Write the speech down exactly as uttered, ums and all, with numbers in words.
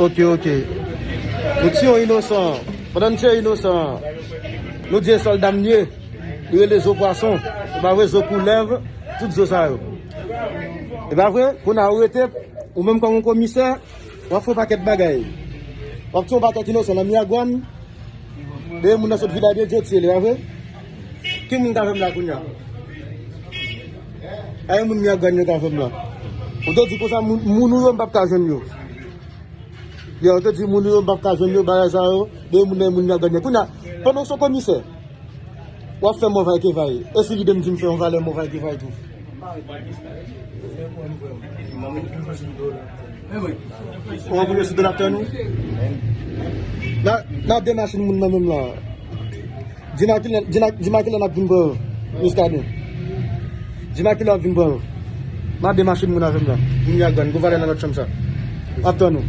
Ok, ok. Nou tiye yon inosan. Pandan n tiye inosan an, nou di e sòlda m li ye. Li rele zo pwason. E pa vre, zo koulèv, tout zo sa yo. E pa vre, kounye a ou rete, ou menm kòm yon komisè, w ap fè yon pakèt bagay. W ap tiye yon pakèt inosan nan Miragwàn. Dèyè moun nan sot Vilaj de Dye, tiye li, pa vre? Ki moun ka fè m la kounye a? Ay, moun Miragwàn yo ka fè m la. Ou te di konsa, moun, moun ou yo, m p ap ka jwenn yo. Yo, ou te di moun ou yo, m p ap ka jwenn yo, bagay sa yo, dèyè moun nan, moun Miragwàn yo. Kounye a, pandan w se komisè, w ap fè mòvay ke vay. E si lide m di m fè yon valè mòvay ke vay tou? Ou anboule sou do laptè nou? N a, n a de machin moun nan menm la. Di m a kilè, di m a, di m a kilè n ap vin pran yo, Muscadin. Di m a kilè n ap vin pran yo. N a de machin moun avè m la. Moun Miragwàn, gwo valè nan lòt chanm sa. Ap tann ou.